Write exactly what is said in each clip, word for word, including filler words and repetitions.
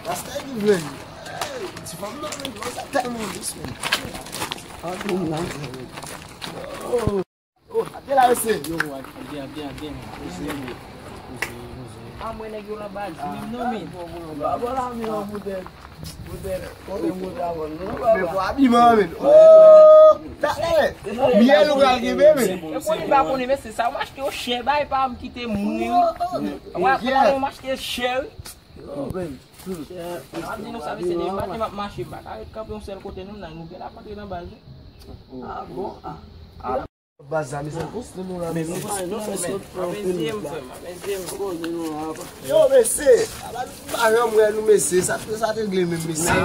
Rasta ki vle li. Ti fanm nan, men, sa tèlman dous, men. An tou nan. Oh, oh, ate la, mesye. Yo, byen, byen, byen. A mwen nèg yo la baz, menm non, men. Ba, ba la, men, an poutèt. Poutèt, poutèt, poutèt, non, ba, ba. Men, bon, abiman, men. Oh, talè. Myèl ou pral kenbe, men. E pou li pa konnen, mesye, sa, m achte yo chè, bay pa m kite moun. Wè, konnen m achte chè, wi. Yo, men. M ap di nou sa, mesye, depi maten m ap mache, m pa ka ret kanpe yon sèl kote, non, nan, nou gen ap antre nan baz, wi. Ah, bon? Ah. Baz la, mezanmi, konsa nou la, mezanmi. Yo, mesye, m pa janm wè nou, mesye. Sa, sa te regle menm, mesye.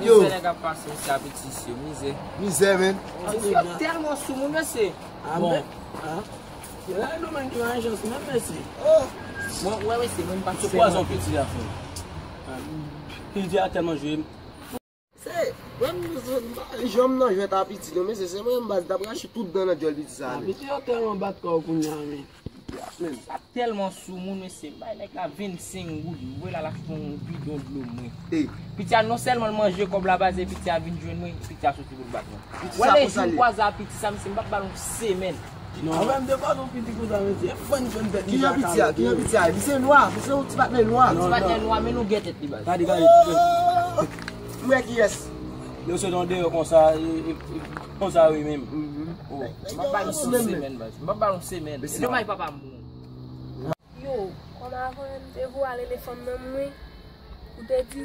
Yo. Misè nèg ap pase, misye ap iti, misye, mizè. Mizè, men. Misye tèlman sou moun, mesye. Ah, bon. Bon. Ah. Se la nou menm ki nan ajans menm, mesye. Oh. Mwen, wè, mesye, mwen pa. Se pwazon piti a fè. Piti a tèlman jwe. Se, mwen, m pa janm nan jwèt a piti, non, mesye, se mwen, m baz, t ap rache tout dan nan djòl piti sa, men. Piti yo tèlman bat kò kounye a, men. Men. Sa tèlman sou moun, mesye, m bay nèg la vennsenk goud, m voye l al achte yon bidon dlo mwen. Piti a, non sèlman l manje kòb la, baz, e piti a vin jwenn mwen, piti a soti pou l bat mwen. Wè lejou m kwaze a piti sa, mesye, m p ap ba l yon semèn. Non, mwen menm de pa yon piti konsa, mesye. Fann, fann tèt. Kijan piti a? Kijan piti a? Misye nwa, misye yon ti patnè nwa. Ti patnè nwa, men nou gen tèt li, baz. Gade, gade. Oh! M wè kiyès. Yo se yon deyò konsa, e, e, e, konsa wi menm. Oh. M ap ba l yon semèn, baz. M ap ba l yon semèn. E domaj papa m bon. Yo, kòm avan m te voye al rele fanm nan mwen, ou te di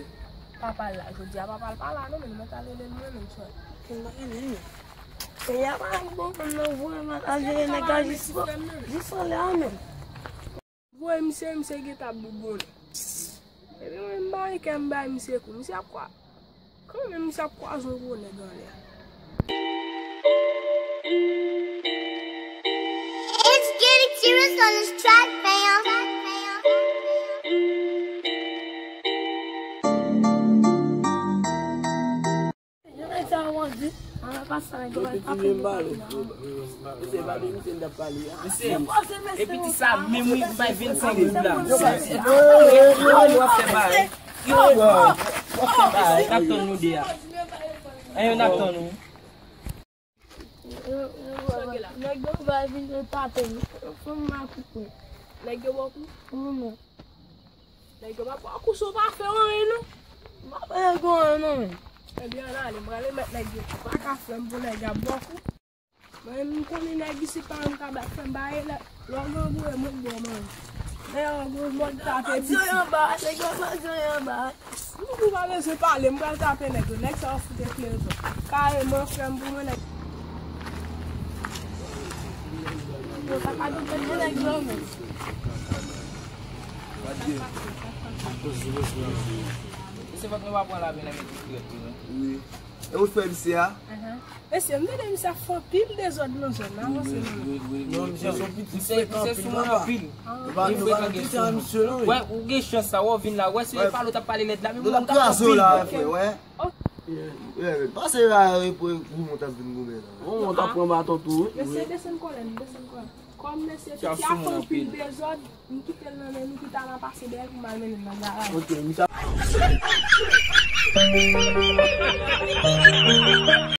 papa l la. Jodi a papa l pa la non, men mwen t al rele l mwen menm, frè. Ken pa rele l. Peyi a pa bon, fanm nan voye m al jere nèg la jis, jis anlè a menm. Voye misye, misye gentan ap boubonnen. Epi mwen m ba yon kè m bay misye kou, misye ap kwa. Kanmenm, misye ap kwaze yon gwo nèg anlè a. It's getting serious on this track, fam. Jan nèg sa yo di, an pa sa nèg yo pa pale. Misye, e piti sa menm wi, m bay vennsenk goud la. Yo, yo, yo, yo, w ap fè bagay. Yo, w ap fè bagay. N ap tann nou de a. Anyen, n ap tann nou. Nèg yo va vin tape m. Fanm m a koupe. Nèg yo ba w kou? Non, non. Nèg yo pa ba w kou si w pa fè anyen, non. M pa fè nèg yo anyen, non, men. Ebyen, ann ale, m prale mèt nèg yo kou. Pa ka fè m pou nèg ap ba w kou. Mwen, m konnen nèg isit pa menm ka bat fè m ba e lè, lè w gen gwo e mwen k ba w manje. Dayè, w gen mòd tape piti. Nèg yo pa di anyen anba, nèg yo pa di anyen anba. Ou pa bezwen pale, m pral tape nèg yo. Nèg sa yo fout eklere tou. Kareman, frè m, pou mwen, nèg. Yo, sa pa di mwen, nèg yo, men. Mesye, fòk nou pa pran lavi nan men ti frè tou, non. Wi. E ou fè misye a? Mesye, m tande misye ap fè anpil dezòd nan zòn nan, avanse non. Non, misye se yon piti frekan anpil, papa. Nou pa, nou pa nan piti a misye non, wi. Wè, ou gen chans la, wè w vin la, wè se pale w t ap pale lèd la, men ou t ap kraze w la, frè, wè. Pase la, e pou, pou mwen t ap vin goumen la. Bon, mwen t ap pran baton tou, wi. Mesye, desann kòlè nou, desann kòlè. Kòm mesye piti a fè anpil dezòd, m kite l nan men nou, kit a m a pase dèyè l pou m al mennen l nan garaj. Ok, misye.